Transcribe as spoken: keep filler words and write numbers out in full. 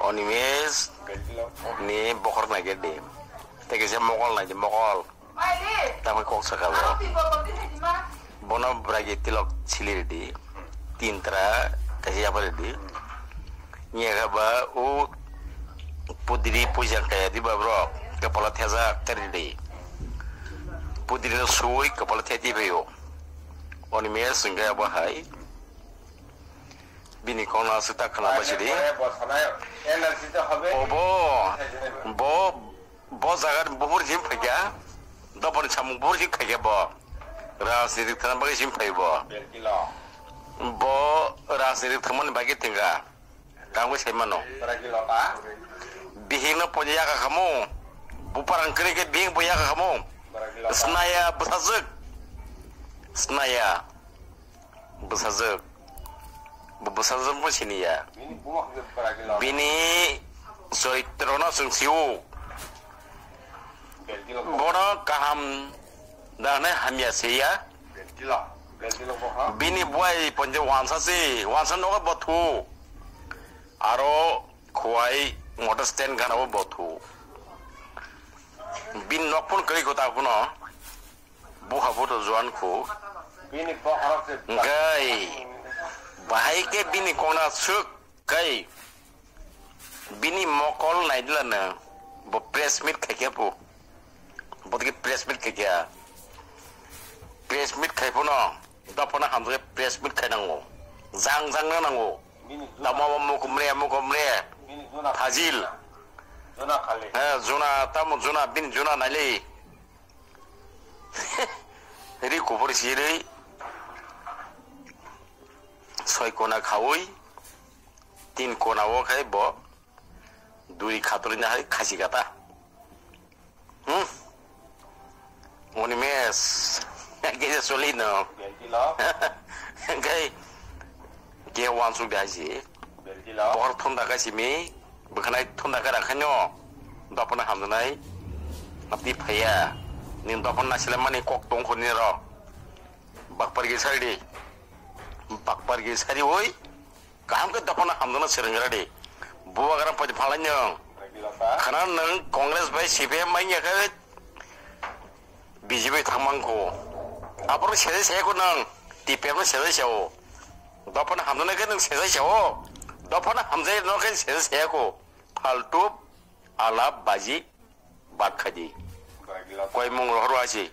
Onimes ni bokhorok naikhe di. Tei kaisa mokol naidi, mokol. Tamo kok saka bo. Bono bwragi tilok sili ridi. Tintra kaisa yapari di. Nyaga ba u pudiri puja kaya di ba bro. Kepala thajak kari di. Pudiri no sui kepala theti bayo. Onimes hingga abo hai. Bini kok no aswk ta khwna bai sidi. Obo, bo, bo jaga ni buphuru simi phaikha, dophani samung buphuru simi khaikha bo. Rajnitik thangna bagwi simi phai bo. Bo rajnitik thangmani bagwi thangkha. Tangwi sai mano. Bihik no poja yaka khamu. Buparang kwrwi khe bihik bo yaka khamu. Snaya bwsajwk. Snaya. Bwsajwk. Bo bwsajwk bo siniya. Bini choritrono chwng sio. Bono kaham da hwnwi hamya se ya. Bini buai ponje wansa se, wansa nogo bo thu. Aro khuai motor stand gana bo bo thu. Bini nok phone kwrwi kho ta phano. Buha bo to juan kho. Bini bokhorok se. Gai. Bahai ke bini kok no aswk kai. Bini mokol naidila no. Bo press meet khaikhe bo. Bo tiki press meet khaikhe. Press meet khai phano. Dophano hamjak press meet khai nango. Jang jang na nango. Tamo mukumre mukumre. Fazil. Juna khali. He, juna, tamo juna, bini juna nailai. Ri kubur sirwi soi kona khaui tin kona o khai bo duri khatrwi na hai khasi kata. Hmm. Oni mes. Kisa soli no. Kai. Ge wansuk da si. Bohor thunda ka simi, bwkhanai thunda ka rakhaino, dophano hamjaknai, apni phaiya, nini dophano naisile mani kok tong khorni ro, bakpar gi sari di, bakpar gi sari oi, kaham khe dophano hamjakna swrwng gra di, bubagra padi phalai nwng, khana nwng Congress bai C P M bai ya khe, B J P thangmang kho. Aborok sejai saya kho nang. T P F no sejai sao. Dophano hamjaknai khe nang sejai sao. Dophano hamjai no khe sejai saya kho. Faltu alap baji bad khaidi. Koi mung rohor asi.